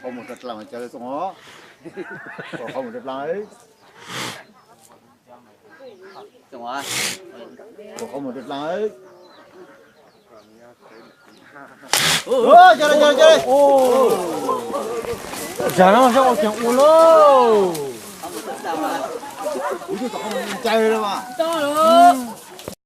Qhov mus rau dlaag mas cov txooj os. Qhov mus rau dlaag. Qhov mus rau dlaag. Zag no zog ua keeg ua lauj. Kuv twb tom qhov mus ncai lawm mas.